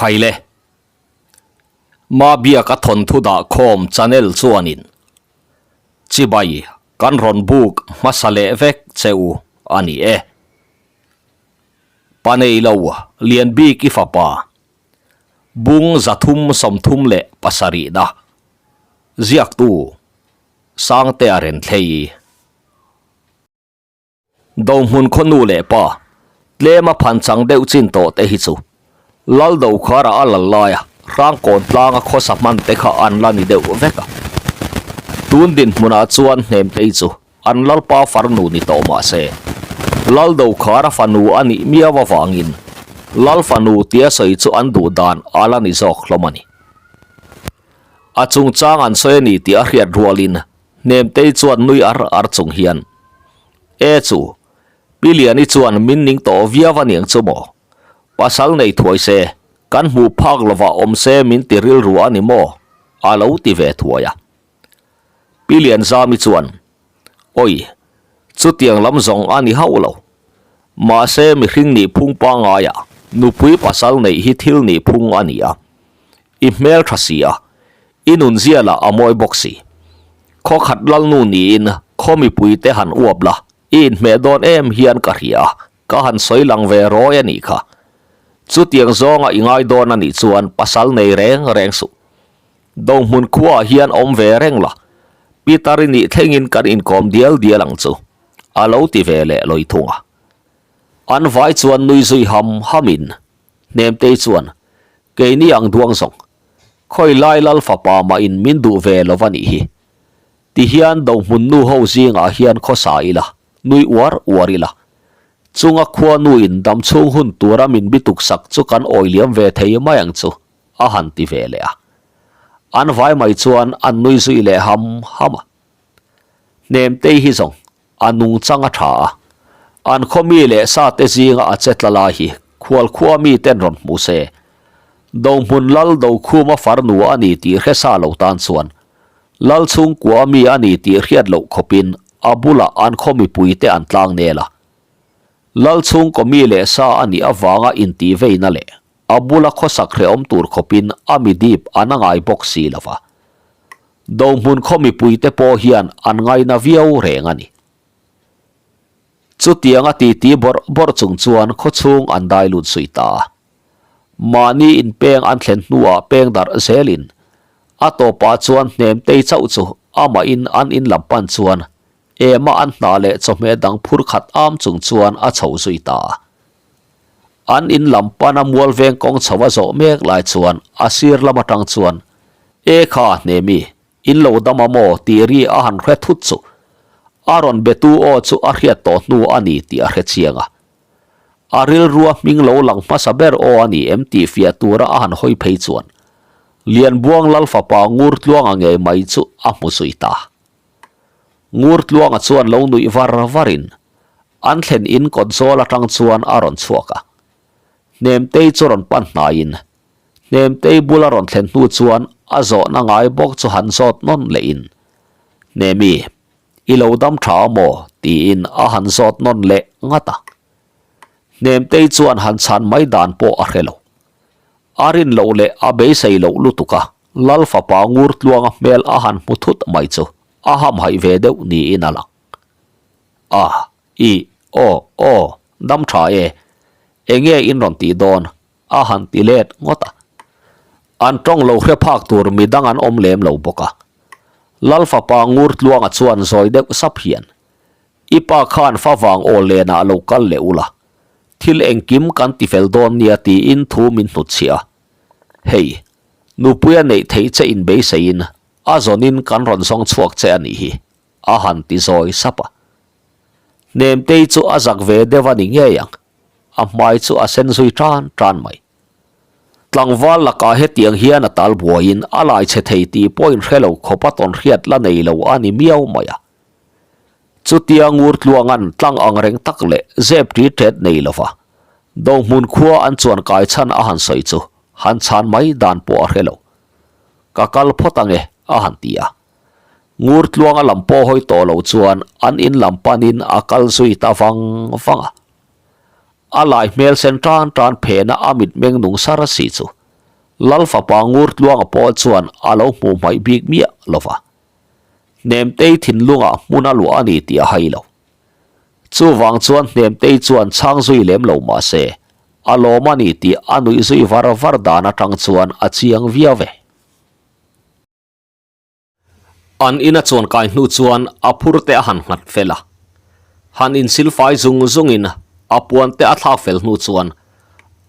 Khaile. Mabiaka thawnthu dah khawm channel chuanin chibai kan rawn buk hmasa leh vek che u a ni e. Pa nei lo lian bik i fapa bung 337 na ziaktu Sangtea Renthlei. Dohmun khaw nu leh pa, tlema phan chang deuh chin tawh te hi chu Lal Dokhara a lal laia Hrangkawn tlanga khawsa hman te kha an la ni deuh vek a. Tun dinhmunah chuan Hnemtei chu an Lalpa farnu ni tawh mah se, Lal Dokhara fanu a nih miau avangin Lal fanu tia sawi chu an duh dan a la ni zawk hlawm a ni. A chungchang an sawi a ni tih a hriat rualin Hnemtei chuan nui ar ar chung hian, E chu, Pi Liani chuan min ning tawh viau a niang chu maw? Pasal nei thuai se, kan hmuh phak lovah awm se min ti rilru a ni maw? a lo ti ve thuai a. Pi Lianzami chuan, Awi, chutiang lam zawng a ni hauh lo. Mahse mihring nih phung pangaiah nupui pasal neih hi thil nih phung a ni a. I hmel tha si a, i nunzia lah a mawi bawk si. Khaw khat lalnu niin khaw mipui te han uap la, i inhmeh dawn em hian ka hria a, ka han sawi lang ve rawi a nih kha. Chutiang zawnga i ngai dawn a nih chuan pasal nei reng reng suh. Dohmun khuaah hian awm ve reng la, Peter i nih thlengin kan inkawm dial dial ang chu, a lo ti ve leh lawi thung a. An vai chuan nui zui ham hamin Hnemtei chuan, Keini ang duang zawng, khawi lai lal fapa mah in min duh ve lo va nih hi. Ti hian dohmun nu ho zingah hian khawsa ila, nui uar uar ila. Chunga khua nu in dam chhung hun tura min bituk sak chu kan awi liam ve thei mai ang chu, a han ti ve leh a. An vai mai chuan an nui zui leh ham ham a. Hnemtei hi zawng, A nungchang a tha a, an khaw mi leh sa te zinga a che tla lai hi khual khua mi ten rawn hmu se. Dohmun Lal Dokhuma farnu a ni tih hre sa lo tan chuan Lal chhungkua mi a ni tih hriat loh khawpin a bulah an khaw mipui te an tlang nel a. Lal chhungkaw mi leh sa a nih avanga intih veina leh a bula khawsak hrehawm tur khawpin a mi dip an a ngai bawk si lo va. Dohmun khaw mipuite pawh hian an ngaina viau reng a ni. Chutianga titi bawrh bawrh chung chuan khawchhung an dai lut zui ta a. Mahni inpeng an thlen hnuah peng darh zelin a tawpah chuan hnemtei chauh chu amahin an in lam pan chuan ema an hna leh chawhmeh dang phur khat am chung chuan a chho zui ta a. An in lam pana mual veng kawng chho a zawh mek lai chuan a sir lam atang chuan, E kha Hnemi, in lo dam a maw? tih ri a han hre thut chu. A rawn betu aw chu a hriat tawh hnu a ni tih a hre chiang a. A rilrua hming lo lang hmasa ber aw a ni em tih fiah tura a han hawi phei chuan Lianbuang Lal fapa Ngurtluanga ngei mai chu a hmu zui ta. Ngurtluanga chuan lo nuih var varin An thlen in kawt zawl atang chuan a rawn chhuak a, Hnemtei chu rawn pan hnaiin Hnemtei bula rawn thlen hnu chuan a zawhna ngai bawk chu han zawt nawn lehin, Hnemi, i lo dam tha a maw? tiin a han zawt nawn leh ngat a. Hnemtei chuan han chhan mai dan pawh a hre lo. A rin loh leh a beisei loh lutuk a, Lal fapa Ngurtluanga hmel a han hmu thut mai chu a hamhaih ve deuh niin a lang. A, i, aw, aw, dam tha e, enge in rawn tih dawn? a han ti let ngawt a. An tawng lo hre phak tur midang an awm lem lo bawk a. Lal fapa Ngurtluanga chuan zawi deuh sap hian, I pa khan fa vang aw lenah lo kal leh ula, thil engkim kan ti fel dawn nia tiin thu min hnutchhiah a. Hei, nupuia neih theih che inbeiseiin a zawnin kan rawn zawng chhuak che a nih hi. A han ti zawi sap a. Hnemtei chu a zak ve deuh a ni ngei ang, a hmai chu a sen zui tan tan mai. Tlangval lakah hetiang hian a tal buaiin a lai chhe thei tih pawh inhre lo khawp a tawn hriat la nei lo a ni miau mai a. Chutia ngur tluanga'n tlang ang reng tak leh zep ṭi ṭet nei lova Dohmun khua an chuan kai chhan a han sawi chu han chhan mai dan pawh a hre lo. Ka kal phawt ange a han ti a. Ngur tluanga lam pawh hawi tawh lo chuan an in lam panin a kal zui ta vang vang a. A lai hmel sen tan tan phena a mitmeng nung sar si chu. Lal fapa Ngurtluanga pawh chuan a lo hmuh hmaih bik miah lo va. Hnemtei thinlungah hmun a luah a ni tih a hai lo. Chuvang chuan Hnemtei chuan chhang zui lem lo mah se, a lawm a ni tih a nuih zui var var dan atang chuan a chiang viau e. An ina chuan kai hnu chuan a phur te a han nghat fel a, han insilfai zung zungin a puan te a thlak fel hnu chuan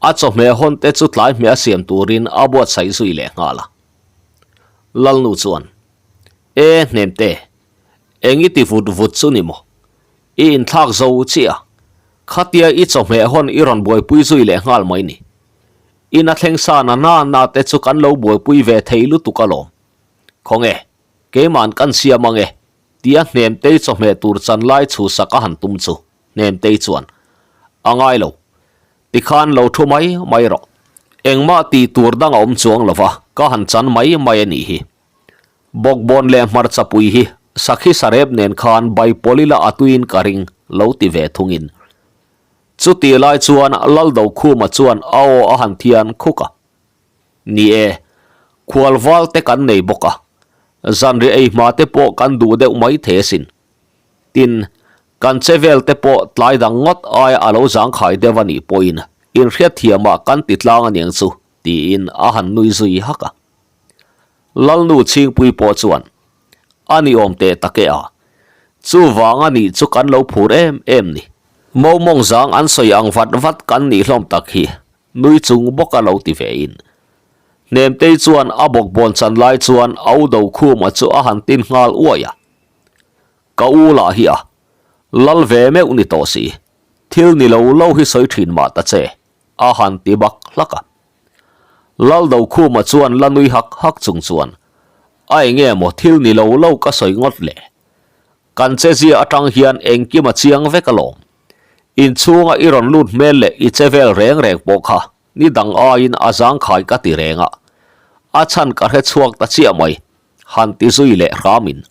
a chawhmeh hawn te chu tlai hmeh a siam turin a buatsaih zui leh nghal a. Lalnu chuan, E Hnemte, eng i ti vut vut chu ni maw? I inthlak zo chiah a, khatia i chawhmeh hawn i rawn buaipui zui leh nghal mai ni. Ina thleng sa na na na te chu kan lo buaipui ve thei lutuk alawm. Khawnge, keima'n kan siam ange, tia Hnemtei chawhmeh tur chan lai chhuhsak a han tum chu Hnemtei chuan, A ngai lo, tikhan lo thu mai mai rawh. Engmah tih tur dang a awm chuang lo va, ka han chan mai mai a nih hi. Bawkbawn leh hmarchapui hi sakhi sarep nen khan bai pawl ila a tuiin ka ring, lo ti ve thungin. Chutih lai chuan Laldokhuma chuan a aw a han thian khuk a. Ni e, khual val te kan nei bawk a, zanriah ei hma te pawh kan duh deuh mai thei asin. Tin, kan che vel te pawh tlai dang ngawt aia a lo zangkhai deuh a nih pawhin inhriatthiamah kan ti tlang aniang chu, tiin a han nui zui hak a. Lalnu Chhingpui pawh chuan, A ni awm teh tak e a, chuvang a nih chu kan lo phur em em ni. Mawmawng zang an sawi ang vat vat kan nih hlawm tak hi Nui chung bawk a lo ti ve in. Hnemtei chuan a bawkbawn chan lai chuan a u Dokhuma chu a han tin nghal uai a. Ka u lah hi a lal ve meuh ni tawh si, thil ni lo lo hi sawi thin mah ta che, a han ti bak hlak a. Lal Dokhuma chuan la nui hak hak chung chuan, A enge maw thil ni lo lo ka sawi ngawt le? Kan chezia atang hian engkim a chiang vek alawm. Inchhunga i rawn lut hmel leh i che vel reng reng pawh kha ni dang aiin a zangkhai ka ti reng a, a chhan ka hre chhuak ta chiah mai, han ti zui leh hramin.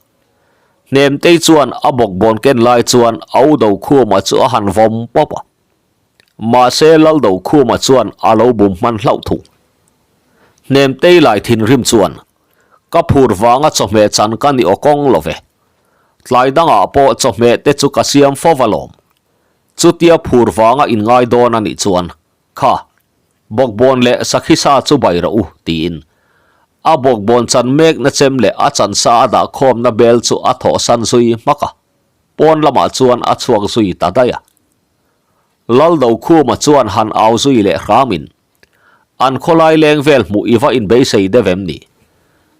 Hnemtei chuan a bawkbawn ken lai chuan a u Dokhuma chu a han vawm pawp a. Mahse Laldokhuma chuan a lo bum hman hlauh thung. Hnemtei lai thinrim chuan, Ka phur vanga chawhmeh chan ka ni aw kawng lo ve. Tlai dangah pawh chawhmeh te chu ka siam fo va lawm. Chutia phur vanga inngai dawn a nih chuan, Kha, bawkbawn leh sakhi sa chu bai rawh u, tiin a bawkbawn chan mekna chem leh a chan sa a dah khawmna bel chu a thawhsan zui hmak a, pawn lamah chuan a chhuak zui ta daih a. Laldokhuma chuan han au zui leh hramin, An khawlai leng vel hmuh i va inbeisei deuh em ni?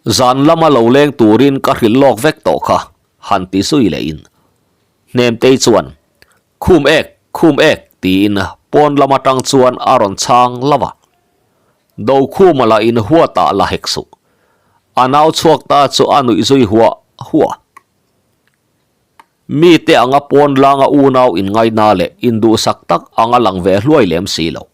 Zan lama lo leng turin ka hrilh lawk vek tawh kha, han ti zui leh in. Hnemtei chuan, Khum ek, khum ek, tiin pawn lam atang chuan a rawn chhang lo a. Dokhuma lah in huatah la hek suh. A nau chhuak ta chu a nuih zui huah huah. Mite anga pawn langa unau inngaina leh induhsak tak anga lang ve hluai lem si lo.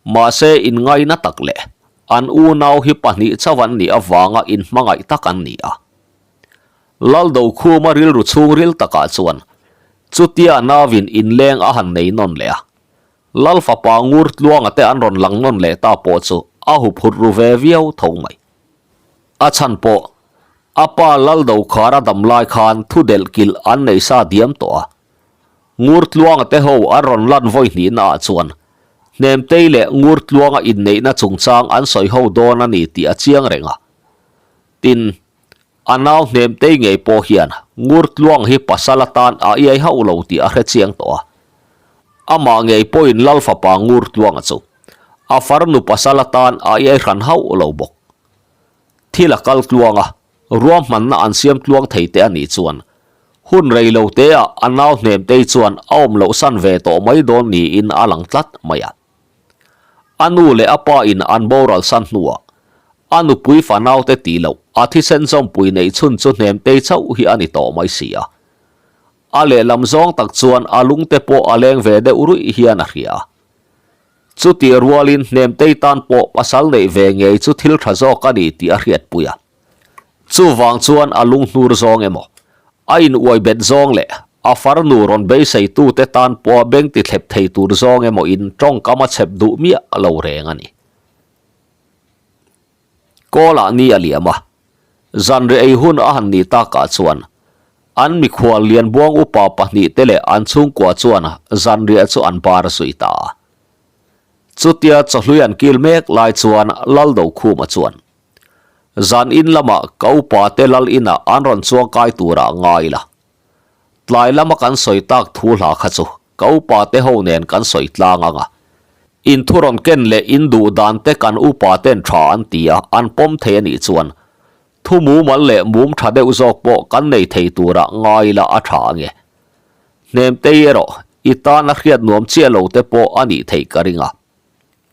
Mahse inngaina tak leh an unau hi pahnih chauh an nih avanga inhmangaih tak an ni a. Laldokhuma rilru chhungril takah chuan chutia nauin inleng a han nei nawn leh a. Lal fapa ngur tluanga te an rawn lang nawn leh ta pawh chu a huphurh ru ve viau tho mai. A chhan pawh A pa Laldokhar a dam lai khan thu delh kilh an nei sa diam tawh a. Ngurtluanga te ho an rawn lan vawi hnihna ah chuan Hnemtei leh Ngurtluanga inneihna chungchang an sawi ho dawn a ni tih a chiang reng a. Tin, a nau Hnemtei ngei pawh hian Ngurtluang hi pasal atan a iai hauh lo tih a hre chiang tawh a. Amah ngei pawhin Lal fapa Ngurtluanga chu a farnu pasal atan a iai hran hauh lo bawk. Thil a kal tluang a, ruahmanna an siam tluang thei te a nih chuan hun rei lo te ah a nau hnemtei chuan a awm loh san ve tawh mai dawn niin a lang tlat mai a. A nu leh a pa in an boral san hnuah a nupui fanau te tih loh a thisen zawmpui neih chhun chu hnemtei chauh hi a ni tawh mai si a. A lehlam zawng tak chuan a lungte pawh a leng ve deuh ruih hian a hria a. Chutih rualin Hnemtei tan pawh pasal neih ve ngei chu thil tha zawk a ni tih a hriatpui a. Chuvang chuan a lunghnur zawng emaw, a inuai bet zawng leh a farnu rawn beiseitute tan pawha beng ti thlep thei tur zawng emaw in tawngkam a chhep duh miah lo reng a ni. Kawlah ni a liam a, zanriah ei hun a han nih takah chuan an mikhual Lianbuang upa pahnihte leh an chhungkua chuan zanriah chu an bar zui ta a. Chutia chawhlui an kil mek lai chuan Laldokhuma chuan, Zan in lamah ka upate lal inah an rawn chuang kai turah ngai la. Tlai lama kan sawi tak thu hla kha chu ka upate ho nen kan sawi tlang ang a. In thu rawn ken leh in duh dan te kan upaten tha an ti a, an pawm thei a nih chuan thu mumal leh mum tha deuh zawk pawh kan nei thei turah ngai la a tha ange. Hnemtei erawh i tan a hriat nuam chiah lo te pawh a nih theih ka ring a.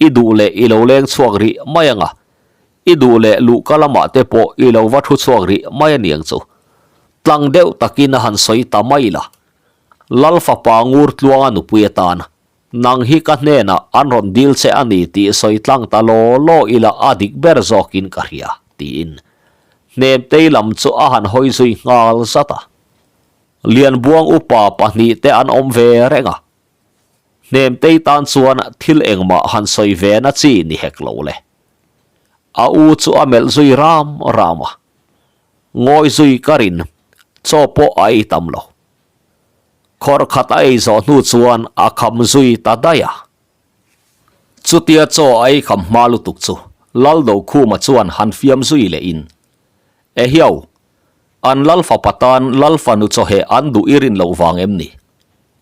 I duh leh i lo leng chhuak rih mai ang a, i duh leh luhka lamah te pawh i lo va thu chhuak rih mai a niang chu. Tlang deuh takin a han sawi ta mai la. Lal fapa ngur tluanga nupui atan, nang hi ka hnenah an rawn dil che a ni tih sawi tlang ta law law ila a dik ber zawkin ka hria, tiin Hnemtei lam chu a han hawi zui nghal zat a. Lianbuang upa pahnihte an awm ve reng a. Hnemtei tan chuan thil engmah han sawi ve na chi ni hek lo le. A u chu a melh zui ram ram a. Ngawi zui karin chaw pawh a ei tam lo. Khawrh khat a ei zawh hnu chuan a kham zui ta daih a. Chutia chaw a ei kham hma lutuk chu Laldokhuma chuan han fiam zui leh in, Ehiau, an lal fapa tan lal fanu chawheh an duh i rin loh vang em ni?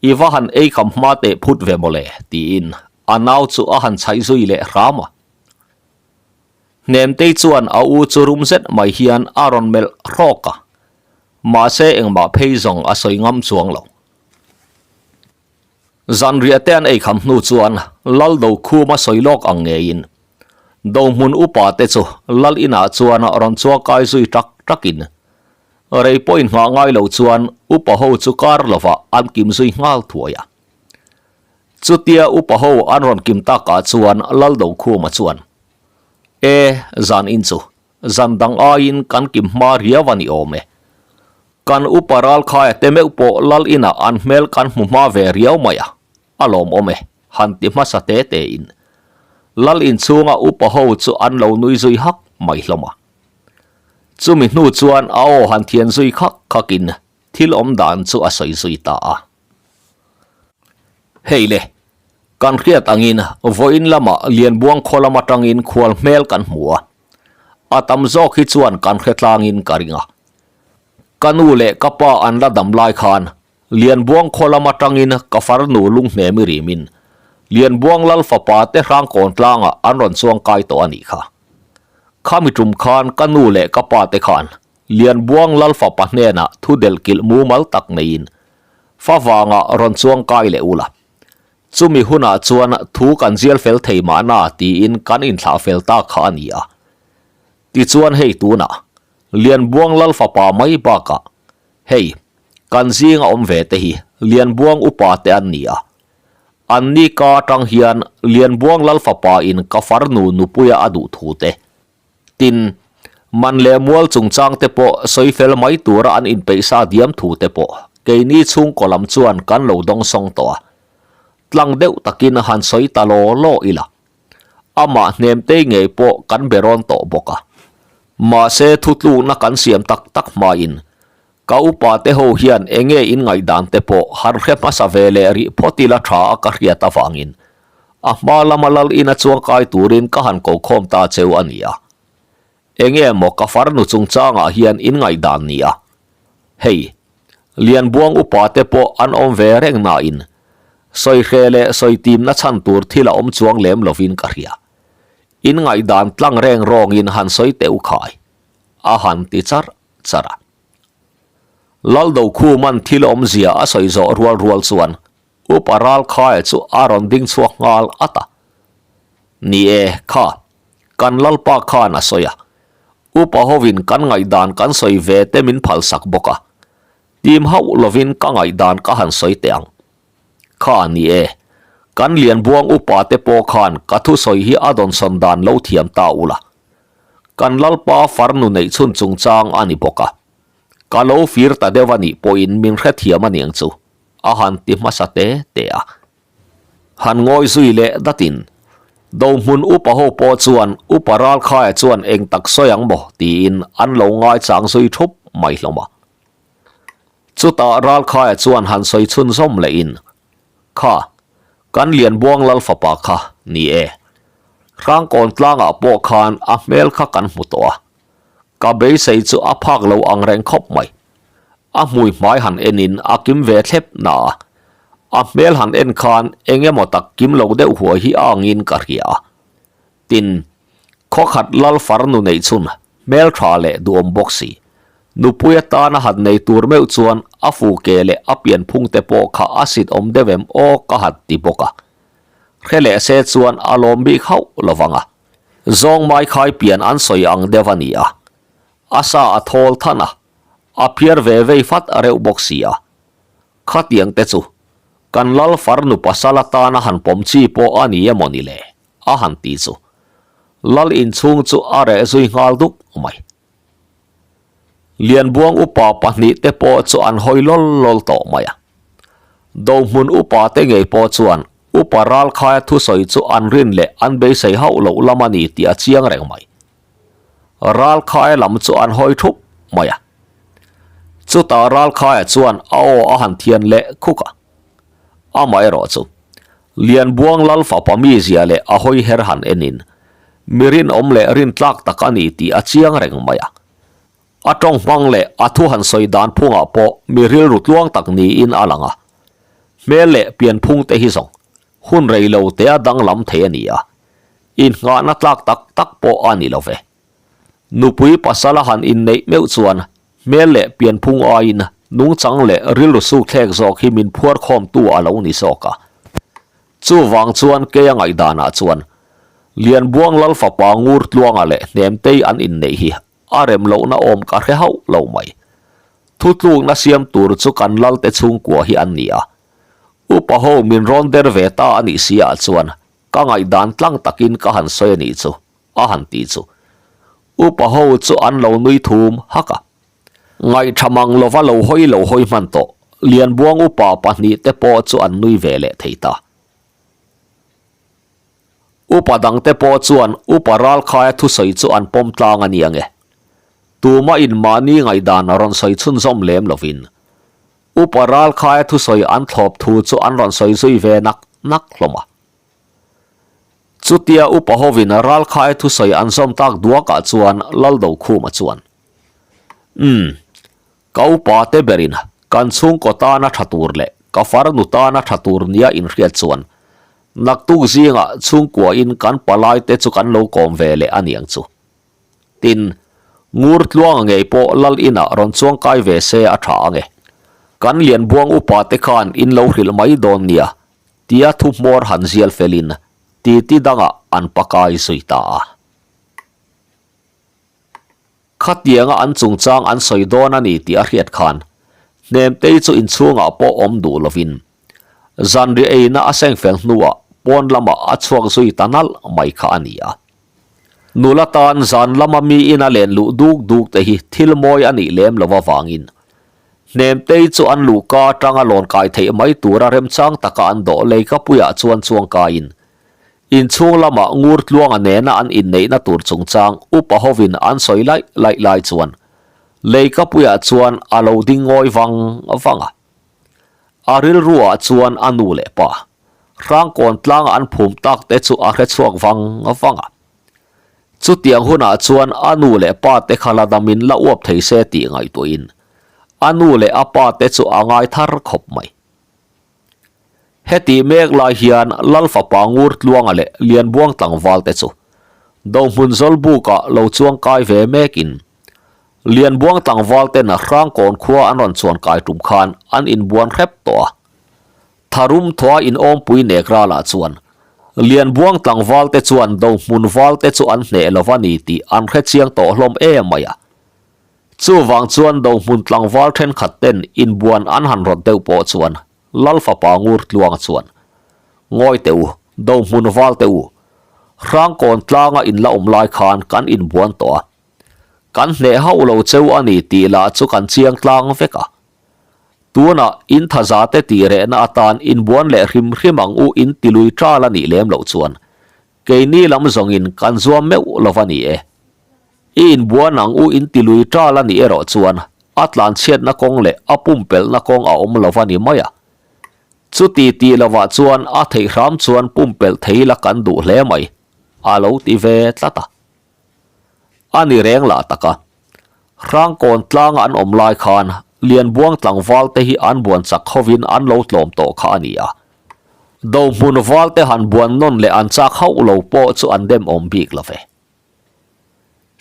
I va han ei kham hma teh phut ve mawle, tiin a nau chu a han chhaih zui leh hram a. Hnemtei chuan a u chu rum zet mai hian a rawn melh hrawk a, mahse engmah phei zawng a sawi ngam chuang lo. Zanriah te an ei kham hnu chuan Lal Dokhuma sawi lawk ang ngeiin Dohmun upa te chu Lal inah chuan rawn chuangkai zui tak takin rei pawhin nghah ngai lo chuan upa ho chu kar lovah an kim zui nghal thuai a. Chutia upa ho an rawn kim takah chuan Lal Dokhuma chuan, E, zan in chu zan dang aiin kan kim hma riau a ni awm e. Kan upa ralkhaia te meuh pawh lal inah an hmel kan hmu hma ve riau mai a, a lawmawm e, han ti hmasa te te in. Lal inchhunga upa ho chu an lo nui zui hak mai hlawm a. Chumi hnu chuan a aw han thian zui khak khak in thil awm dan chu a sawi zui ta a. Hei le, kan hriat angin vawiin lamah Lianbuang khaw lam atangin khual hmel kan hmu a, a tam zawk hi chuan kan hre tlangin ka ring a. Ka nu leh ka pa an la dam lai khan Lianbuang khaw lam atangin ka farnu lunghnem i rimin Lianbuang lal fapa te hrangkawn tlangah an rawn chuang kai tawh a nih kha. Khami tum khan ka nu leh ka pa te khan Lianbuang lal fapa hnenah thu delh kilh mumal tak neiin fa vangah rawn chuang kai leh ula. Chumi hunah chuan thu kan zial fel thei mahna tiin kan inthlah fel ta kha a ni a. Tichuan hei tunah Lianbuang lal fapa mai bakah hei kan zinga awm ve te hi Lianbuang upa te an ni a. An ni ka atang hian Lianbuang lal fapa in ka farnu nupuia a duh thu te, tin, man leh mual chungchang te pawh sawi fel mai tura an inpeih sa diam thu te pawh keini chhungkaw lam chuan kan lo dawngsawng tawh a. Tlang deuh takin han sawi ta law law ila. Amah hnemtei ngei pawh kan be rawn tawh bawk a. Mahse thutlukna kan siam tak tak hmain ka upa te ho hian enge in ngaihdan te pawh han hre hmasa ve leh rih phawt ila tha a ka hriat avangin a hma lama lal ina chuangkai turin ka han ko khawm ta cheu a ni a. Enge maw ka farnu chungchangah hian in ngaihdan ni a? Hei, Lianbuang upa te pawh an awm ve reng nain sawi hre leh sawi timna chhan tur thil a awm chuang lem lovin ka hria. In ngaihdan tlang reng rawngin han sawi teh u khai, a han ti char char a. Laldokhuman thil awmzia a sawi zawh rual rual chuan Upa Ralkhaia chu a rawn ding chhuak nghal at a. Ni e, kha, kan Lalpa khan a sawi a. Upa hovin kan ngaihdan kan sawi ve te min phalsak bawk a. Tim hauh lovin ka ngaihdan ka han sawi teh ang. Kha ni e, kan Lianbuang upa te pawh khan ka thusawi hi a dawnsawn dan lo thiam ta ula. Kan Lalpa farnu neih chhun chungchang a ni bawk a. Ka lo fir ta deuh a nih pawhin min hrethiam a niang chu. A han ti hmasa te te a. Han ngawi zui leh datin. Dohmun upa ho pawh chuan Upa Ralkhaia chuan eng tak sawi ang maw tiin an lo ngaichang zui thup mai hlawm a. Chutah Ralkhaia chuan han sawi chhunzawm lehin, Kha, kan Lianbuang Lal fapa kha ni e. Hrangkawn tlangah pawh khan a hmel kha kan hmu tawh a. Ka beisei chu a phak lo ang reng khawp mai. A hmui hmai han enin a kim ve thlep na a. A hmel han en khan eng emaw tak kim lo deuh huai hi a angin ka hria a. Tin, khawkhat lal farnu neih chhun hmel tha leh duhawm bawk si. Nupui atana han nei tur meuh chuan a fu ke leh a pianphung te pawh kha a sit awm deuh em aw ka han ti bawk a. Hre leh se chuan a lawm bik hauh lovang a. Zawng mai khai pian an sawi ang deuh a ni a, a sa a thawl than a, a phiar ve vei fat reuh bawk si a. Khatiang te chu kan lal farnu pasal atana han pawm chi pawh a ni emaw ni le? a han ti chu lal inchhung chu a reh zui nghal dup mai. Lianbuang upa pahnihte pawh chu an hawi lawl lawl tawh mai a. Dohmun upate ngei pawh chuan upa Ralkhaia thusawi chu an rin leh an beisei hauh loh lam a ni tih a chiang reng mai. Ralkhaia lam chu an hawi thup mai a. Chutah Ralkhaia chuan a aw a han thian leh khuk a. Amaherawh chu Lianbuang Lal fapa mizia leh a hawi her han enin mi rinawm leh rintlak tak a ni tih a chiang reng mai a. A tawng hmang leh a thu han sawi dan phungah pawh mi rilru tluang tak niin a lang a. Hmel leh pianphung te hi zawng hun rei lo te a danglam thei a ni a, innghahna tlak tak tak pawh a ni lo ve. Nupui pasal a han inneih meuh chuan hmel leh pianphung aiin nungchang leh rilru sukthlek zawk hi min phuarkhawmtu a lo ni zawk a. Chuvang chuan keia ngaihdanah chuan Lianbuang Lal fapa Ngurtluanga leh Hnemtei an inneih hi a rem lohna awm ka hre hauh lo mai. Thutlukna siam tur chu kan Lalte chhungkua hi an ni a. Upa ho min rawn der ve ta a nih si ah chuan ka ngaihdan tlang takin ka han sawi a nih chu a han ti chu. Upa ho chu an lo nui thum hak a. Ngaihṭha mang lova lo hawi lo hawi hman tawh Lianbuang upa pahnihte pawh chu an nui ve leh thei ta. Upa dangte pawh chuan Upa Ralkhaia thusawi chu an pawm tlang a ni ange. Tuma in mahni ngaihdan rawn sawi chhunzawm lem lovin Upa Ralkhaia thusawi an thlawp thu chu an rawn sawi zui ve nak nak hlawm a. Chutia Upa hovin Ralkhaia thusawi an zawm tak duakah chuan Laldokhuma chuan, Umm, ka upa te berin kan chhungkaw tana tha tur leh ka farnu tana tha tur nia inhriat chuan naktuk zingah chhungkuain kan palai te chu kan lo kawm ve leh a niang chu. Tin, ngur tluanga ngei pawh lal inah rawn chuangkai ve se a tha ange. Kan Lianbuang upa te khan in lo hrilh mai dawn nia tia thu hmawr han zial felin titi dangah an pakai zui ta a. Khatianga an chungchang an sawi dawn a ni tih a hriat khan Hnemtei chu inchhungah pawh awm duh lovin zanriah eina a seng fel hnuah pawn lamah a chhuak zui ta nalh mai kha a ni a. Nula tan zan lama miin a len luh duk duk te hi thil mawi a nih lem lo avangin Hnemtei chu an luhka atanga lawn kai theih mai tura remchang taka an dawh leikapuiah chuan chuangkaiin Inchhung lamah ngur tluanga nena an inneihna tur chungchang upa hovin an sawi laih laih lai chuan Leikapuiah chuan a lo ding ngawi vang vang a. A rilruah chuan a nu leh pa Hrangkawn tlanga an phum tak te chu a hre chhuak vang vang a. Chutiang hunah chuan a nu leh pa te kha la damin la uap thei se tih ngaihtuahin a nu leh a pa te chu a ngai thar khawp mai. Heti mek lai hian Lal fapa Ngur Tluanga leh Lianbuang tlangval te chu Dohmun Zawlbukah lo chuang kai ve mekin Lianbuang tlangval ten Hrangkawn khua an rawn chuan kai tum khan an inbuan hrep tawh a. Tharum thua inawmpui nek ralah chuan Lianbuang tlangval te chuan Dohmun val te chu an hneh lo va ni tih an hre chiang tawh hlawm em mai a. Chuvang chuan Dohmun tlangval thenkhat ten inbuan an han rawt deuh pawh chuan Lal fapa ngur tluanga chuan, Ngawi teh u, Dohmun val teh u, Hrangkawn tlanga in la awm lai khan kan inbuan tawh a, kan hneh hauh lo cheu a ni tih lah chu kan chiang tlang vek a. Tunah in thaza te tih rehna atan inbuan leh hrim hrim ang u in ti lui ṭal a nih lem loh chuan. Keini lam zawngin kan zuam meuh lo va ni e. I inbuan ang u in ti lui ṭal a nih erawh chuan a tlanchhiatna kawng leh a pumpelhna kawng a awm lo va ni mai a. Chuti tih lovah chuan a theih hram chuan pumpelh thei la kan duh hle mai, a lo ti ve tlat a. A ni reng lah tak a. Hrangkawn tlanga an awm lai khan Lianbuang tlangval te hi an buan chak hovin an lo tlawm tawh kha a ni a. Dohmun val te han buan nawn leh an chak hauh lo pawh chu an dem awm bik lo ve.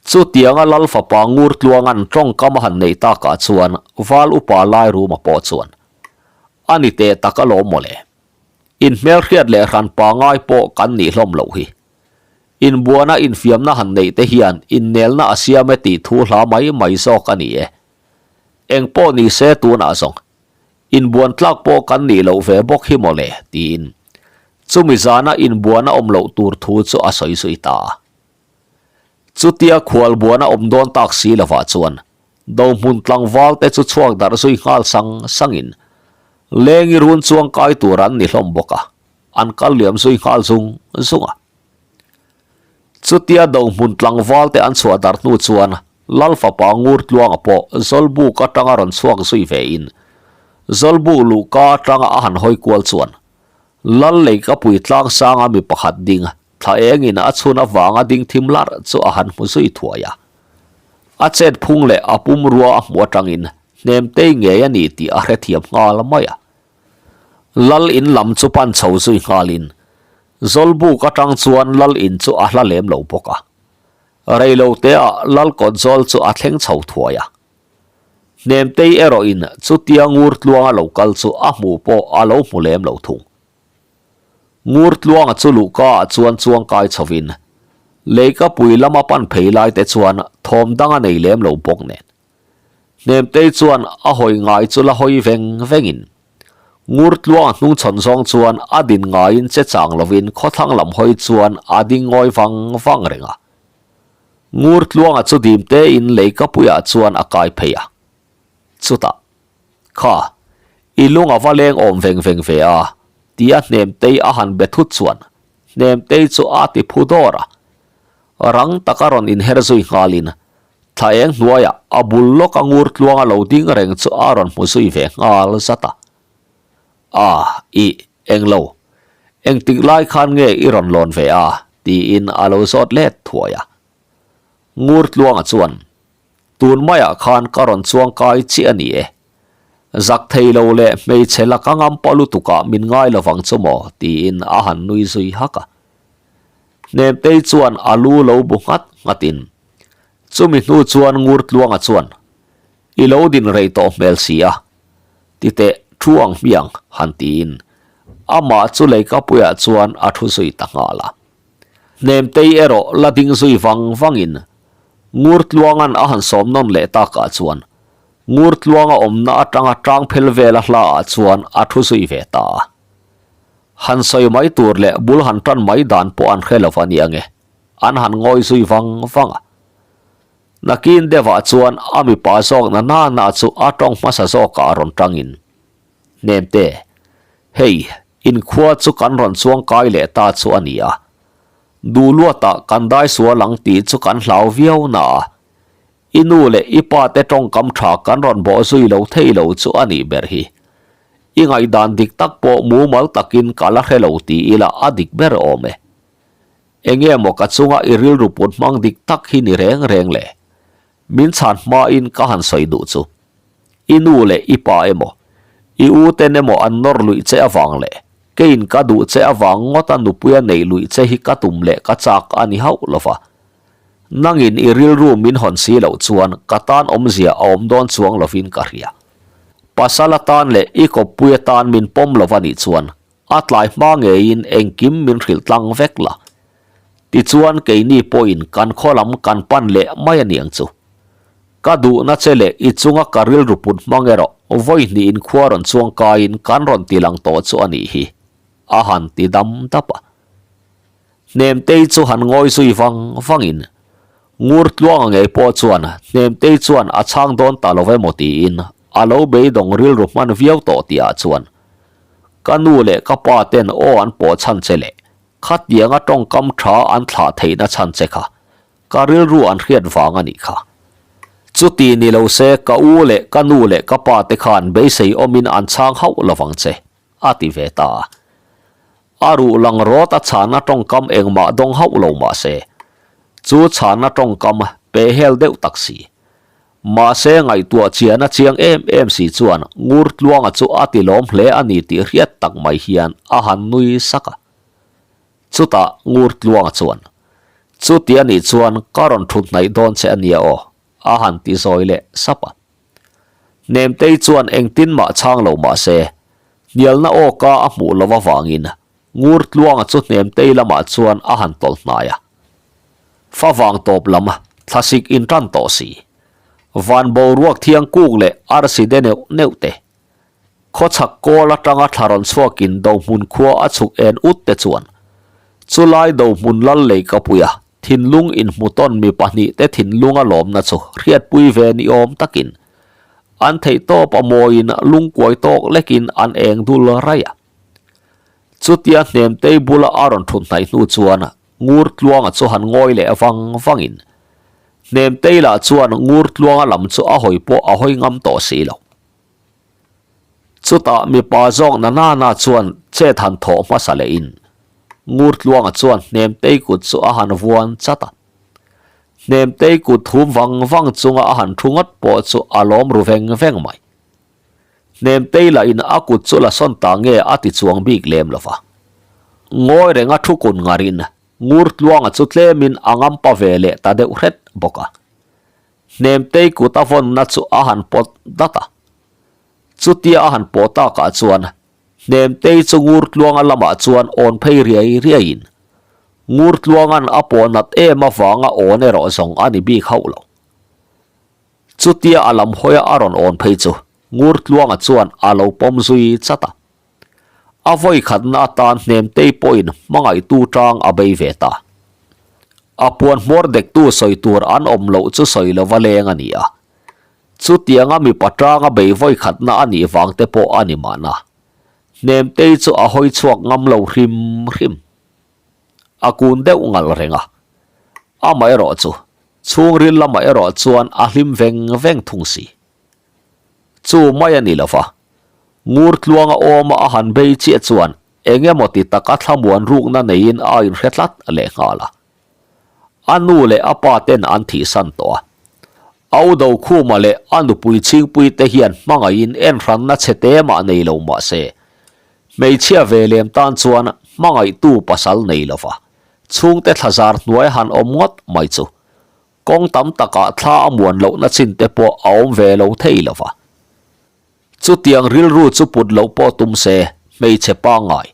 Chutianga Lal fapa Ngurtluanga'n tawngkam a han neih takah chuan Val upa Lairuma pawh chuan a ni teh tak alawm mawle. Inhmelhriat leh hranpa ngai pawh kan nih hlawm loh hi. Inbuana infiamna han neih te hian innelna a siam e tih thu hla mai mai zawk a ni e. Eng pawh ni se tunah zawng, inbuan tlak pawh kan nih loh ve bawk hi mawle tiin chumi zana inbuana awm loh tur thu chu a sawi zui ta a. Chutia khual buana awm dawn tak si lovah chuan Dohmun tlangval te chu chhuak darh zui nghal sang sangin Lengi run chuang kai tur an ni hlawm bawk a. An kal liam zui nghal zung zung a. Chutia Dohmun tlangval te an chhuah darh hnu chuan Lal fapa Ngurtluanga pawh Zawlbuk atanga rawn chhuak zui ve in Zawlbuk luhka atanga a han hawi kual chuan Lal Leikapui tlangsanga mi pakhat ding thla engin a chhun avanga ding thim larh chu a han hmu zui thuai a. A chet phung leh a pumrua a hmuh atangin hnemtei ngei a ni tih a hrethiam nghal mai a. Lal in lam chu pan chho zui nghalin Zawlbuk atang chuan Lal in chu a hla lem lo bawk a. Reilo teah Lal kawt zawl chu a thleng chho thuai a. Hnemtei erawhin chutia Ngurtluanga lo kal chu a hmuh pawh a lo hmu lem lo thung. Ngurtluanga chu luhka ah chuan chuang kai chhovin Leikapui lama pan phei lai te chuan thawm dang a nei lem lo bawk nen. Hnemtei chuan a hawi ngai chu la hawi veng vengin Ngurtluanga hnungchhawn zawng chuan a din ngaiin che chang lovin khawthlang lam hawi chuan a ding ngawi vang vang reng a. Ngurtluanga chu dim tein leikapuiah chuan a kai phei a. Chutah, Kha, i lung a va leng awm veng veng ve a, tia Hnemtei a han be thut chuan Hnemtei chu a ti phu dawr a. Rang taka rawn inher zui nghalin Thla eng hnuaiah a bul lawka ngur tluanga lo ding reng chu a rawn hmu zui ve nghal zat a. A, ih, englo. Engtik lai khan nge i rawn lawn ve a? tiin a lo zawt let thuai a. Ngur tluanga chuan, Tun maiah khan ka rawn chuang kai chiah a ni e. Zak thei lo leh hmeichhe laka ngampa lutukah min ngai lovang chu maw? tiin a han nui zui hak a. Hnemtei chuan a lu lo bu nghat nghatin, Chumi hnu chuan Ngurtluanga chuan, I lo din rei tawh hmel si a, titeh thu ang hmiang, han tiin amah chu leikapuiah chuan a thu zui ta nghal a. Hnemtei erawh la ding zui vang vangin Ngurtluanga'n a han sawm nawn leh takah chuan Ngurtluanga awmna atanga tang phel vela hlaah chuan a thu zui ve ta a. Han sawi mai tur leh bul han tan mai dan pawh an hre lo a ni ange. An han ngawi zui vang vang a. Nakin deuhah chuan a mipa zawk na na na chu a tawng hmasa zawkah a rawn tangin, Hnemte, hei, inkhua chu kan rawn chuang kai leh ta chu a ni a. Duh luatah kan dai sual ang tih chu kan hlau viau na a. I nu leh i pa te tawngkam tha kan rawn bawh zui lo thei lo chu a nih ber hi. I ngaihdan dik tak pawh mumal takin ka la hre lo ti ila a dik ber awm e. Enge maw ka chunga i rilru put hmang dik tak hi ni reng reng le? Min chhan hmain ka han sawi duh chu. I nu leh i pa emaw, i u ten emaw an nawr luih che avang leh keiin ka duh che avang ngawta nupuia neih luih che hi ka tum leh ka chak a ni hauh lova. Nangin i rilru min hawn si loh chuan ka tan awmzia a awm dawn chuang lovin ka hria. Pasal atan leh i kawppui atan min pawm lova nih chuan A tlai hma ngeiin engkim min hrilh tlang vek la. Tichuan keini pawhin kan khaw lam kan pan leh mai a niang chu. Ka duhna che leh i chunga ka rilru put hmang erawh vawi hnihin khua rawn chuang kaiin kan rawn ti lang tawh chu a nih hi, a han ti dam dap a. Hnemtei chu han ngawi zui vang vangin Ngurtluanga ngei pawh chuan Hnemtei chuan a chhang dawn ta lo emaw tiin a lo beidawng rilru hman viau tawh tihah chuan ka nu leh ka pa ten aw an pawh chhan che leh. Khatianga tawngkam tha an thlah theihna chhan che kha ka rilru an hriat vang a nih kha. Chuti ni lo se ka u leh ka nu leh ka pa te khan beisei awmin an chhang hauh lovang che, a ti ve ta a. A ruh lang rawt a chhana tawngkam engmah dawng hauh lo mah se, chu chhana tawngkam pehhel deuh tak si. Mahse ngaihtuah chian a chiang em em si chuan Ngurtluanga chu a ti lawm hle a ni tih hriat tak mai hian a han nui sak a. Chutah Ngurtluanga chuan, Chuti a nih chuan ka rawn thut hnaih dawn che a nia aw, a han ti zawi leh sap a. Hnemtei chuan engtin mah chhang lo mah se, hnialna awka a hmuh lo avangin Ngurtluanga chu Hnemtei lamah chuan a han tawlh hnai a. Favang tawp lam thlasik intan tawh si. Van boruak thiang kuk leh arsi de neuh neuh te. Khawchhak kawl atanga thla rawn chhuakin Dohmun khua a chhuk en ut te chuan chulai Dohmun lal leikapuia thinlung inhmutawn mi pahnihte thinlunga lawmna chu hriatpui ve ni awm takin an theihtawp a mawiin lungkuai tawk lekin an eng dul raih a. Chutia Hnemtei bula a rawn thut hnaih hnu chuan Ngurtluanga chu han ngawi leh vang vangin Hnemtei lah chuan Ngurtluanga lam chu a hawi pawh a hawi ngam tawh si lo. Chutah mipa zawk na na na chuan chet han thawh hmasa lehin Ngurtluanga chuan Hnemtei kut chu a han vuan chat a. Hnemtei kut thum vang vang chunga a han thu ngawt pawh chu a lawm ru veng veng mai. Hnemtei lah in a kut chu la sawn ta nge a ti chuang bik lem lo va. Ngawi renga thu kun ngar in Ngurtluanga chu tlem in a ngampa ve leh ta deuh hret bawk a. Hnemtei kut a vawnna chu a han pawt dat a. Chutia a han pawh tak ah chuan Hnemtei chu Ngurtluanga lamah chuan awn phei riai riai in Ngurtluangan a pawh nat em avanga awn erawh zawng a ni bik hauh lo. Chutia a lam hawia a rawn awn phei chu Ngurtluanga chuan a lo pawm zui chat a. A vawi khatna atan Hnemtei pawhin hmangaihtu tang a bei ve ta. A puan hmawr dektu sawi tur an awm loh chu sawi lova leng a ni a. Chutianga mipa tang a bei vawi khatna a nih vang te pawh a ni mahna. Hnemtei chu a hawi chhuak ngam lo hrim hrim. A kun deuh ngal reng a. Amaherawh chu Chhungril lamah erawh chuan a hlim veng veng thung si. Chu mai a ni lo va, ngur tluanga awma a han bei chiah chuan eng emaw ti taka thlamuan rukna neiin a inhre tlat lehnghal a. A nu leh a pa ten an thihsan tawh a. A u Dokhuma leh a nupui chhingpui te hian hmangaihin enhranna chhe te mah nei lo mah se, hmeichhia ve lem tan chuan hmangaihtu pasal nei lo va. Chhungte thlazar hnuai han awm ngawt mai chu kawng tam takah thla a muan lohna chin te pawh a awm ve lo thei lo va. Chutiang rilru chu put loh pawh tum se hmeichhe pangngai,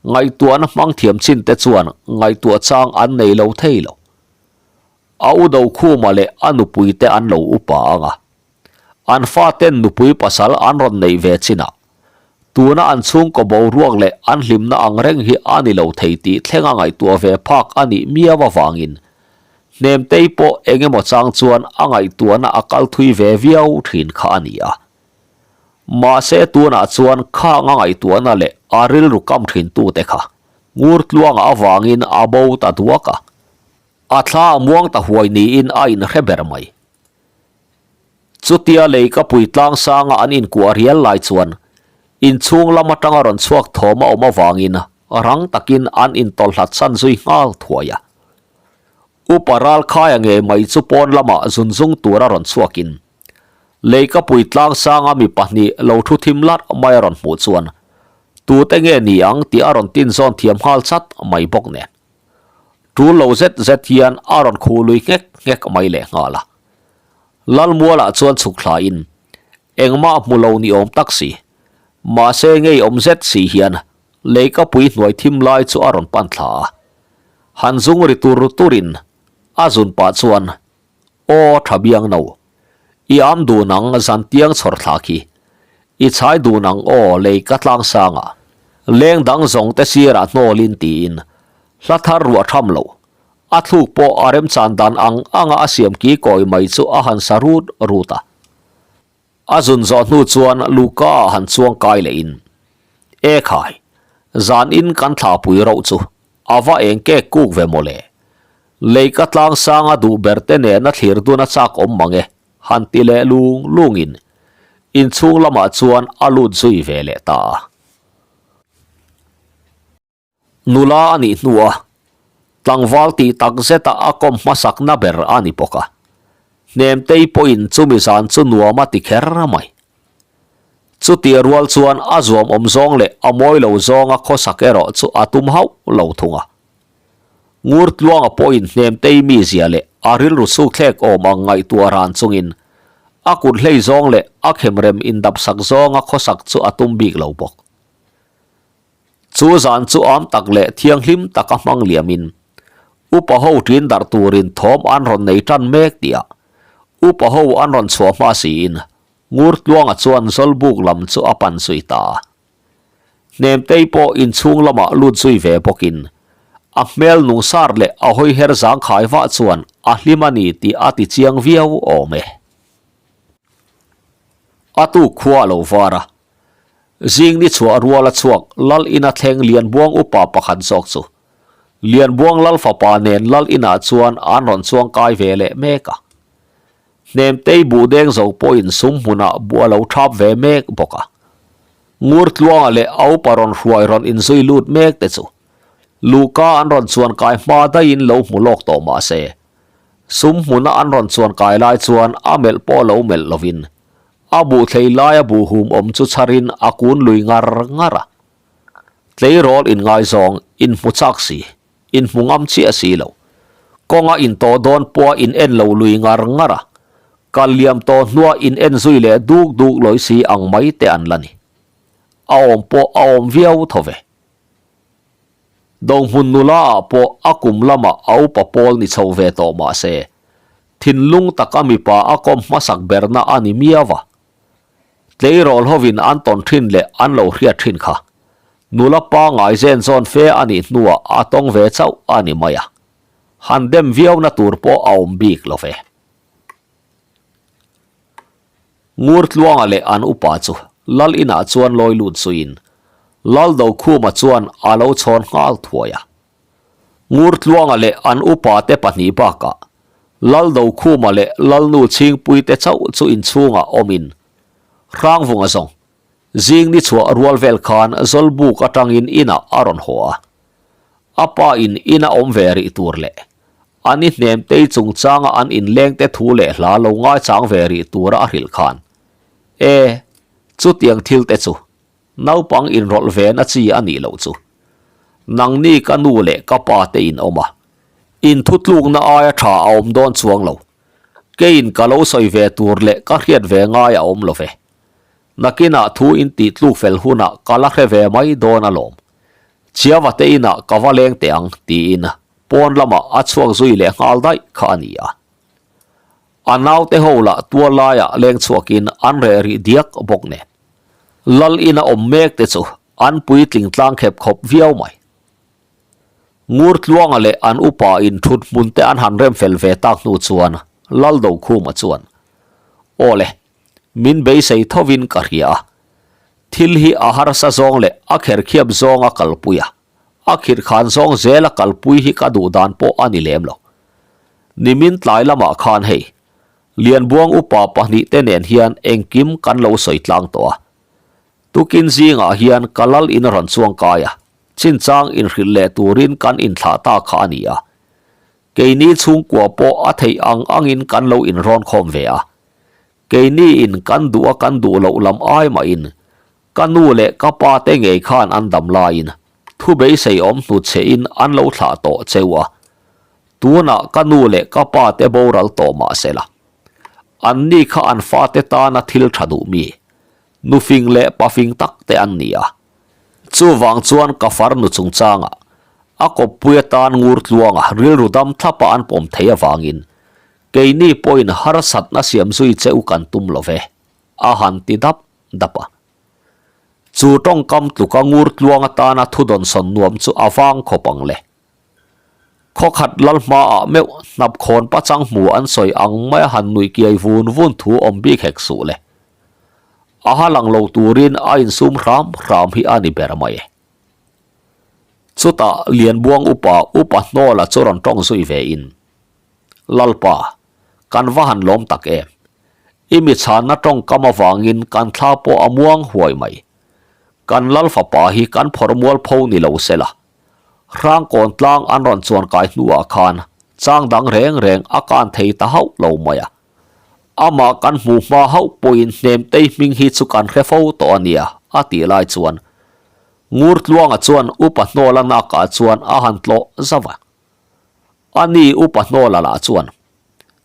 ngaihtuahna hmang thiam chin te chuan ngaihtuah chang an nei lo thei lo. A u Dokhuma leh a nupui te an lo upa ang a. An faten nupui pasal an rawn neih ve chinah tuna an chhungkaw boruak leh an hlimna ang reng hi a ni lo thei tih thlenga ngaihtuah ve phak a nih miau avangin Hnemtei pawh eng emaw chang chuan a ngaihtuahna a kal thui ve viau thin kha a ni a. Mahse tunah chuan khang a ngaihtuahna leh a rilru kam thintute kha Ngurtluanga avangin a bo ta duak a. A thla a muang ta huai niin a inhre ber mai. Chutia lei ka pui tlang sanga an inkuah rial lai chuan inchhung lam atanga rawn chhuak thawm a awm avangin rang takin an intawlhlat san zui nghal thuai a. Upa Ralkhaia ngei mai chu pawn lamah zunzung tura rawn chhuakin lei ka pui tlang sanga mi pahnih lo thu thim larh mai a rawn hmuh chuan tute nge ni ang tih a rawn tinzawn thiam nghal chat mai bawk nen. Tul lo zet zet hian a rawn khuh lui nghek nghek mai leh nghal a. Lalmualah chuan chhuk thlain engmah hmu lo ni awm tak si, mahse ngei awm zet si hian leikapui hnuai thim lai chu a rawn pan thla a. Han zung ri tur turin a zun pah chuan, Aw tha biang no, i am dun ang zantiang chhawr thla khi, i chhai dun ang aw lei ka tlang sangah, leng dang zawng te sirah hnawlin tiin hla thar ruah tham lo, a thluk pawh a remchan dan ang anga a siam ki kawi mai chu a han sa rut rut a. A zun zawh hnu chuan Luka ah han chuang kai leh in, E khai, zan in kan thlahpui rauh chu. A va eng kek kuk ve mawle. Lei ka tlang sang a duh ber te nena thlir dun a chak awm mang e, han ti leh lung lungin inchhung lamah chuan a lut zui ve leh ta a. Nula a nih hnua tlangval tih tak zeta a kawm hmasakna ber a ni bawk a, Hnemtei pawhin chumi zan chu nuam a ti kher mai. Chutia rual chuan a zuam awm zawng leh a mawi lo zawnga khawsak erawh chu a tum hauh lo thung a. Ngur tluanga pawhin Hnemtei mizia leh a rilru sukthlek awm ang ngaihtuah ran chungin a kut hlei zawng leh a khemrem indapsak zawnga khawsak chu a tum bik lo bawk. Chu zan chu am tak leh thianghlim taka hmang liamin upa ho ṭin darh turin thawm an rawn nei ṭan mek tihah upa ho an rawn chhuah hma siin Ngurtluanga chuan Zawlbuk lam chu a pan zui ta a. Hnemtei pawh inchhung lamah lut zui ve bawkin a hmel nung sar leh a hawiher zangkhai vah chuan a hlim a ni tih a ti chiang viau awm e. A tuk khua a lo var a, Zing ni chhuah rual a chhuak Lal ina thleng Lianbuang upa pakhat zawk chu Lianbuang Lal fapa nen Lal inah chuan an rawn chuang kai ve leh mek a. Hnemtei buh deng zo pawhin sum hmunah buh a lo thap ve mek bawk a. Ngurtluanga leh a upa rawn hruai rawn inzui lut mek te chu Luhka an rawn chuan kai hma daihin lo hmu lawk tawh mah se sum hmuna an rawn chuan kai lai chuan a melh pawh lo melh lovin A buh thlei laia buh hum awm chu chharin a kun lui ngar ngar a. Tleirawl inngaizawng, inhmu chak si, inhmu ngam chiah si lo. Kawnga intawh dawn pawha in en lo lui ngar ngar a, kal liam tawh hnua in en zui leh duk duk lawi si ang mai te an la ni. A awm pawh a awm viau tho ve. Dohmun nula ah pawh a kum lamah a upa pawl ni chho ve tawh mah se, thinlung taka mipa a kawm hmasak berna a ni miau a. Tleirawl hovin an tawn thin leh an lo hriat thin kha. Nula pangngai zen zawn fe a nih hnuah a tawng ve chauh a ni mai a. Han dem viauna tur pawh a awm bik lo ve. Ngurtluanga leh an upa chu Lal inah chuan lawi lut zuiin Lal Dokhuma chuan a lo chhawn nghal thuai a. Ngurtluanga leh an upa te pahnih bakah Lal Dokhuma leh Lalnu Chhingpuite chauh chu inchhungah awmin Hrangvunga zawng zing ni chhuah rual vel khan Zawlbuk atangin inah a rawn haw a. A pa in ina awm ve rih tur leh An i hnemtei chungchanga an inlengte thu leh hla lo ngaichang ve rih tura a hrilh khan, E, chutiang thil te chu naupang inrawlh ve na chi a nih loh chu. Nangni ka nu leh ka pa te in awm a, in thutlukna aia tha a awm dawn chuang lo. Keiin ka lo sawi ve tur leh ka hriat ve ngai a awm lo ve. Nakinah thu in tih tluk fel hunah ka la hre ve mai dawn alawm. Chiava te inah ka va leng teh ang, tiin Pawn lamah a chhuak zui leh nghal daih kha a ni a. A naute ho lah tual laiah leng chhuakin an reh rih diak bawk nen. Lal ina awm mek te chu an puitling tlang khep khawp viau mai. Ngurtluanga leh an upa in thut hmun te an han rem fel ve tak hnu chuan Lal Dokhuma chuan, Aw le, min beisei thovin ka hria a. Thil hi a harsa zawng leh a kherkhiap zawnga kalpui a. A khirh khan zawng zela kalpui hi ka duh dan pawh a ni lem lo. Nimin tlai lamah khan hei, Lianbuang upa pahnihte nen hian engkim kan lo sawi tlang tawh a. Tukin zingah hian ka lal in rawn chuang kai a, chinchang inhrilh leh turin kan inthlah ta kha a ni a. Keini chhungkua pawh a theih ang angin kan lo inrawn khawm ve a. Keini in kan duh a kan duh loh lam ai mahin Ka nu leh ka pa te ngei khan an dam laiin thu beisei awm hnut che in an lo thlah tawh cheu a, tunah ka nu leh ka pa te boral tawh mah se la, an ni kha an fate tana thil tha duh mi, nufing leh pafing tak te an ni a. Chuvang chuan ka farnu chungchangah a kawppui atan ngur tluanga rilru dam thlapa an pawm thei avangin keini pawhin harsatna siam zui cheu kan tum lo ve, a han ti dap dap a. Chu tawngkam tluka ngur tluang atana thudawnsawn nuam chu a vang khawp ang le. Khawkhat lal hmaah meuh hnapkhawn pachang hmu an sawi ang maia han nuih kiai vun vun thu awm bik hek suh le. A ha lang lo turin a insum hram hram hi a ni ber mai e. Chutah Lianbuang upa Upa Hnawla chu rawn tawng zui ve in, Lalpa, kan va han lawm tak em? I mi chhanna tawngkam avangin kan thla pawh a muang huai mai. Kan Lal fapa hi kan phawrh mual pho ni lo se la. Hrangkawn tlang an rawn chuan kai hnuah khan chang dang reng reng a kan thei ta hauh lo mai a. Amah kan hmuh hma hauh pawhin Hnemtei hming hi chu kan hre fo tawh a nia, a tih lai chuan Ngurtluanga chuan Upa Hnawla nakah chuan a han tlawh zauh a. Ani Upa Hnawla lah chuan,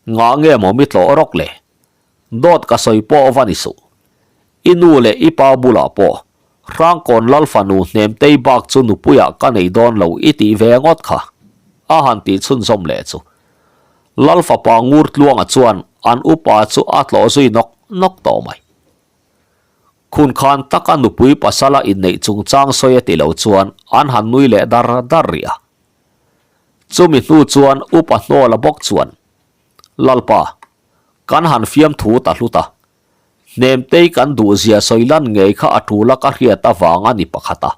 Ngah nge maw mi tlawh rawk le? Dawt ka sawi pawh va ni suh. I nu leh i pa bulah pawh Hrangkawn Lal fanu Hnemtei bak chu nupuiah ka nei dawn lo i tih ve ngawt kha, a han tih chhunzawm leh chu. Lal fapa Ngurtluanga chuan an upa chu a tlawh zui nawk nawk tawh mai. Khun khan taka nupui pasala inneih chungchang sawi a ti lo chuan an han nui leh dar dar rih a. Chumi hnu chuan Upa Hnawla bawk chuan, Lalpa, kan han fiam thu ta hlut a. Hnemtei kan duhzia sawi lan ngei kha a tul a ka hriat avang a ni pakhat a.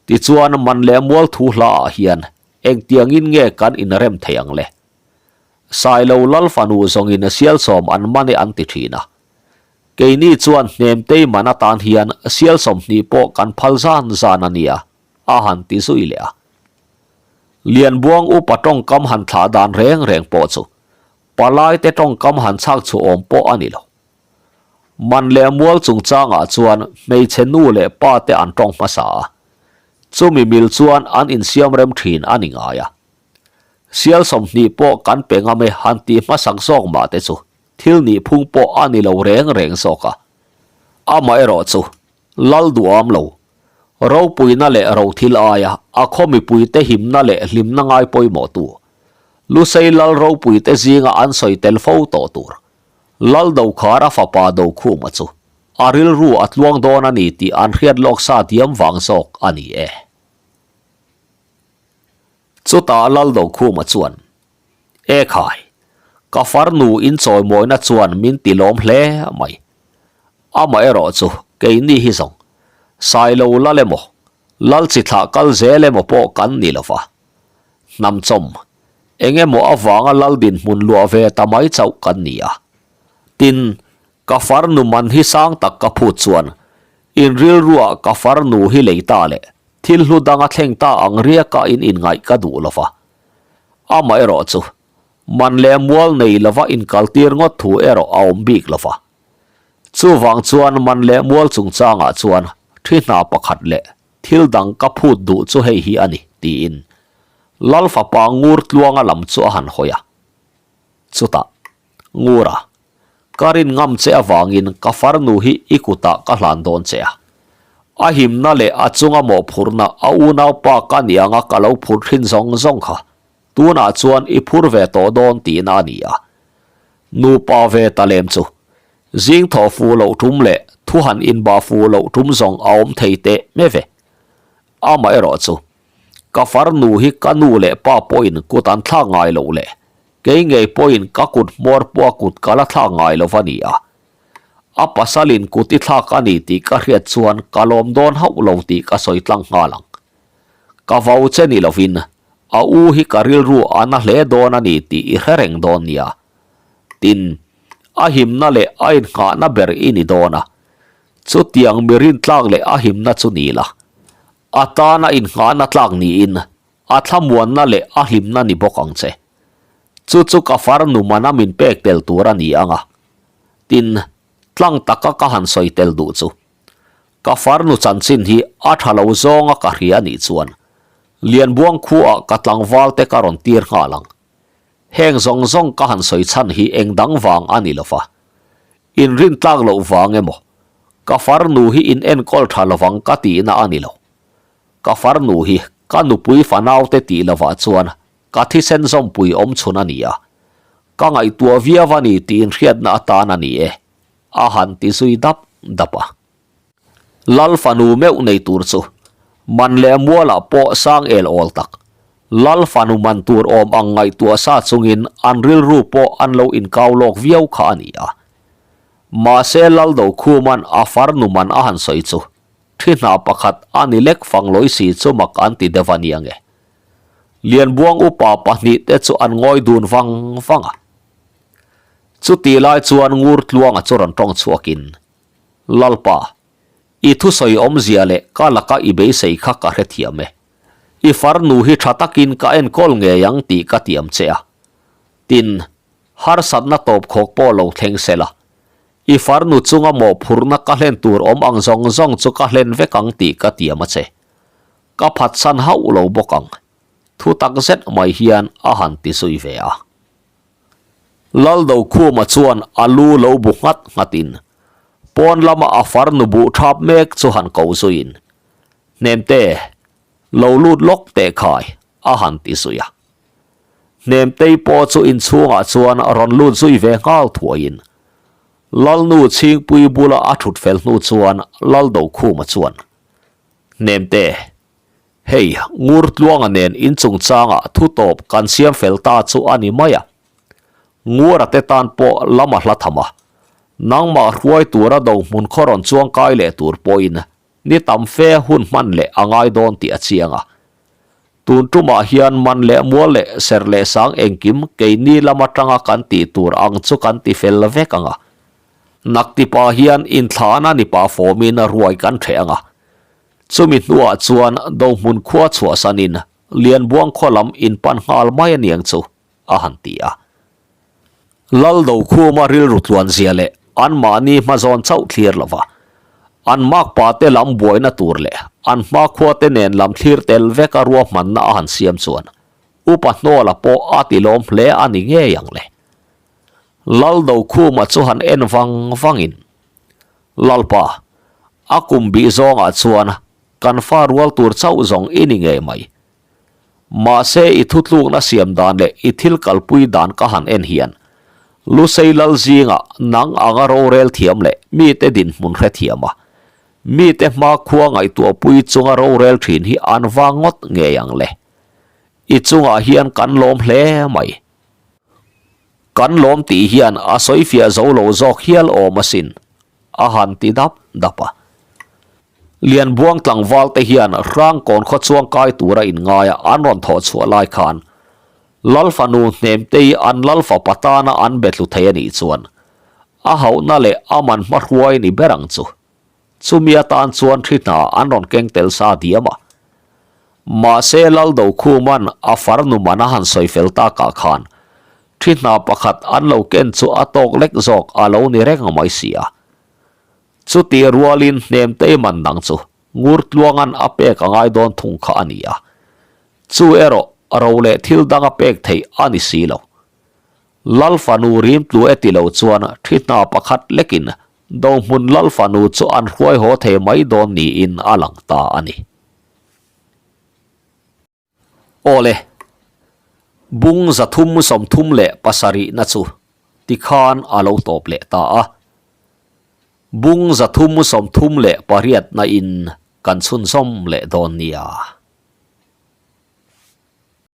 Tichuan man leh mual thu hla ah hian engtiangin nge kan inrem thei ang le? Sailo Lal fanu zawngin sialsawm an man e an ti thin a. Keini chuan hnemtei man atan hian sial 20 pawh kan phal zan zan a nia, a han ti zui leh a. Lianbuang upa tawngkam han thlah dan reng reng pawh chu palaite tawngkam han chhak chhuah awm pawh a ni lo. Man leh mual chungchangah chuan hmeichhe nu leh pa te an tawng hmasa a, chumi mil chuan an insiam rem thin a ni ngai a. Sial 20 pawh kan pe ngam e han tih hmasak zawk mah te chu Thil nih phung pawh a ni lo reng reng zawk a. Amaherawh chu, Lal duham lo, ropuina leh rothil aia a khaw mipuite himna leh hlimna ngai pawimawhtu, Lusei Lal ropuite zinga an sawi tel fo tawh tur, Lal Dokhara fapa Dokhuma chu a rilru a tluang dawn a ni tih an hriat lawk sa diam vang zawk a ni e. Chutah Lal Dokhuma chuan, E khai, ka farnu in chawimawina chuan min ti lawm hle mai. Amaherawh chu keini hi zawng, Sailo lal emaw, lal chi thlah kal zel emaw pawh kan ni lo va. Hnam chawm, eng emaw avanga lal dinhmun luah ve ta mai chauh kan ni a. Tin, ka farnu man hi sang tak ka phut chuan, in rilruah ka farnu hi lei ta leh thil hlu danga thleng ta ang riaka in inngaih ka duh lo va. Amaherawh chu, man leh mual nei lova inkaltir ngawt thu erawh a awm bik lova. Chuvang chuan man leh mual chungchangah chuan thi hna pakhat leh thil dang ka phut duh chu hei hi a ni, tiin Lal fapa Ngur Tluanga lam chu a han hawi a. Chutah, Ngura, ka rin ngam che avangin ka farnu hi i kutah ka hlan dawn che a. A himna leh a chunga mawhphurhna a unaupa ka ni anga ka lo phur thin zawng zawng kha tunah chuan i phur ve tawh dawn tihna a ni a. Nupa ve ta lem chu zing thaw fu loh tum leh thu han inbah fu loh tum zawng a awm thei teh me ve. Amaherawhchu, ka farnu hi ka nu leh pa pawhin kut an thlak ngai loh leh Kei ngei pawhin ka kut hmawr pawh a kut ka la thlak ngai lo va ni a. A pasalin kut i thlak a ni tih ka hriat chuan ka lawm dawn hauh lo tih ka sawi tlang nghal ang. Ka vau che ni lovin a u hi ka rilru a na hle dawn a ni tih i hre reng dawn nia. Tin, a himna leh a innghahna ber i ni dawn a. Chutiang mi rintlak leh a himna chu ni la. A tana innghahna tlak niin A thlamuanna leh a hlimna ni bawk ang che. Chu chu ka farnu mana min pek tel tur a ni ang a. Tin, tlang taka ka han sawi tel duh chu. Ka farnu chanchin hi a tha lo zawnga ka hria a nih chuan Lianbuang khuaah ka tlangval te ka rawn tir nghal ang. Heng zawng zawng ka han sawi chhan hi eng dang vang a ni lo va. Inrin tlak loh vang emaw, ka farnu hi in enkawl tha lovang ka tihna a ni lo. Ka farnu hi ka nupui fanaute tih lovah chuan ka thisen zawmpui awm chhun a ni a, ka ngaihtuah viau a ni tih inhriatna atan a ni e, a han ti zui dap dap a. Lal fanu meuh nei tur chu man leh mualah pawh sang el awl tak, Lal fanu man tur awm ang ngaihtuah sa chungin an rilru pawh an lo inkau lawk viau kha a ni a. Mahse Lal Dokhuman a farnu man a han sawi chu. Thi hna pakhat a ni lek fang lawi si chu mak an ti deuh a nia nge. Lianbuang upa pahnihte chu an ngawi dun vang vang a. Chuti lai chuan Ngurtluanga chu rawn tawng chhuakin, Lalpa, i thusawi awmzia leh ka laka i beisei kha ka hrethiam e. I farnu hi tha takin ka enkawl ngei ang tih ka tiam che a. Tin, harsatna tawpkhawk pawh lo thleng se la, I farnu chunga mawhphurhna ka hlen tur awm ang zawng zawng chu ka hlen vek ang tih ka tiam a che. Ka phatsan hauh lo bawk ang. Thu tak zet mai hian a han ti zui ve a. Laldokhuma chuan a lu lo bu nghat nghatin pawn lama a farnu buh thap mek chu han ko zuiin, Hnemte, lo lut lawk teh khai, a han ti zui a. Hnemtei pawh chu inchhungah chuan rawn lut zui ve nghal thuaiin Lalnu Chhingpui bula a thut fel hnu chuan Laldokhuma chuan, Hnemte, hei Ngurtluanga nen inchungchangah thutawp kan siam fel ta chu a ni mai a. Ngura te tan pawh lam a hla tham a, nangmah hruai tura do hmun khaw rawn chuangkai leh tur pawhin ni tam fe hun hman leh a ngai dawn tih a chiang a. Tun tumah hian man leh mual leh ser leh sang engkim keini lam atanga kan tih tur ang chu kan ti fel vek ang a. Naktipa hian inthlahna ni pah fawmin ruai kan ṭheh ang a. Chumi hnuah chuan Dohmun khua chhuahsanin Lianbuang khaw lam inpan nghal mai aniang chu a han ti a. Lal Dokhuma rilru tluan zia leh anmahni hmazawn chauh thlir lova, an makpa te lam buaina tur leh an hmakhua te nen lam thlir tel veka ruahmanna a han siam chuan Upa Hnawla pawh a ti lawm hle a ni ngei ang le. Lal Dokhuma chu han en vang vangin, Lalpa, a kum bih zawngah chuan kan fa rual tur chauh zawng i ni ngei mai. Mahse i thutlukna siam dan leh i thil kalpui dan ka han en hian Lusei lal zingah nang anga rorel thiam leh mite dinhmun hrethiam a, mite hmakhua ngaihtuahpui chunga rorel thin hi an vang ngawt ngei ang le. I chungah hian kan lawm hle mai. Kan lawm tih hian a sawifiah zo lo zawk hial awm asin. A han ti dap dap a. Lianbuang tlangval te hian Hrangkawn khaw chuang kai tura inngaia an rawn thawh chhuah lai khan Lal fanu Hnemtei an Lal fapa tana an be tlu thei a nih chuan a hauhna leh a man hmahruai ni ber ang chu. Chumi atan chuan thi hna an rawn keng tel sa diam a. Mahse Laldokhuman a farnu man a han sawi fel takah khan thi hna pakhat an lo ken chu a tawk lek zawk a lo ni reng mai si a. Chutih rualin Hnemtei man dang chu Ngurtluanga'n a pek a ngai dawn thung kha a ni a. Chu erawh ro leh thil dang a pek theih a ni si lo. Lal fanu rim tlu e ti lo chuan thi hna pakhat lekin Dohmun Lal fanu chu an hruai haw thei mai dawn niin a lang ta a ni. Awle, bung 337 na chu tikhan a lo tawp leh ta a. Bung 338 na in kan chhunzawm leh dawn nia.